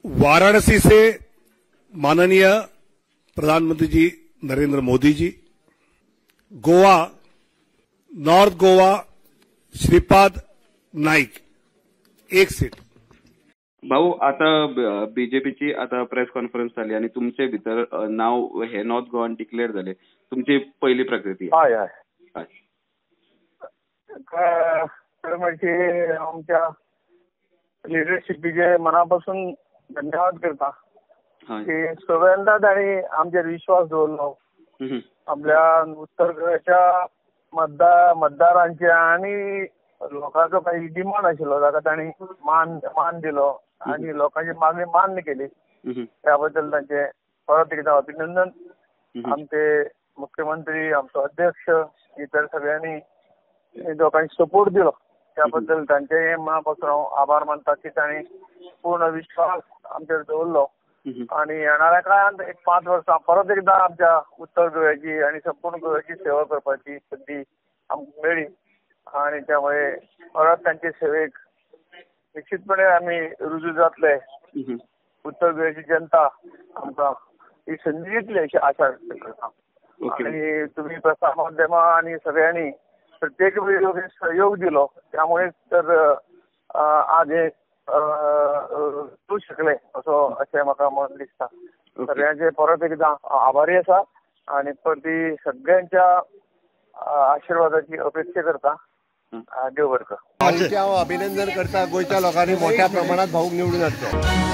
वाराणसी से माननीय प्रधानमंत्री जी नरेंद्र मोदी जी, गोवा नॉर्थ गोवा श्रीपाद नाईक 1 सीट. भाऊ, आता बीजेपीची आता प्रेस कॉन्फरन्स जाली आनी तुमचे भितर नाव हे नॉर्थ गोवान डिक्लेअर जाले, तुमची पहिली प्रकृती. हय हय, खरें म्हणजे आमच्या लिडरशिपीचे मनापासून धन्यवाद करता की सगळ्यांना तांणी आमचेर विश्वास दवरलो, आपल्या उत्तर गोंयच्या मतदारांचे आनी लोकांचो काही डिमांड आशिल्लो ताका तांणी मान दिलो आनी लोकांची मागणी मान्य केली. त्याबद्दल तांचे परत एकदा अभिनंदन. आमचे मुख्यमंत्री, आमचो अध्यक्ष, इतर सगळ्यांनी लोकांनी सपोर्ट दिलो त्याबद्दल तांचे मनापासून हांव आभार मानता की तांणी पूर्ण विश्वास आमचेर दवरलो आनी येणाऱ्या काळांत एक 5 वर्सां परत एकदा आमच्या उत्तर गोव्याची आनी संपूर्ण गोव्याची सेवा करपाची संदी आमकां मेळ्ळी आनी त्यामुळे परत तांचे सेवेक निश्चितपणे आमी रुजू जातले. उत्तर गोव्याची जनता आमकां ही संदी दितली अशी आशा व्यक्त करता. आनी तुमी प्रसार माध्यमां आनी सगळ्यांनी प्रत्येक वेळी सहयोग दिलो त्यामुळे तर आज हे करूं शकले असो अशें म्हाका मन दिसता. सगळ्यांचे परत एकदा आभारी आसा आनी परती सगळ्यांच्या आशीर्वादाची अपेक्षा करता. देव बरें कर. हांव अभिनंदन करता गोंयच्या लोकांनी मोठ्या प्रमाणात भाऊक निवडून हाडचो.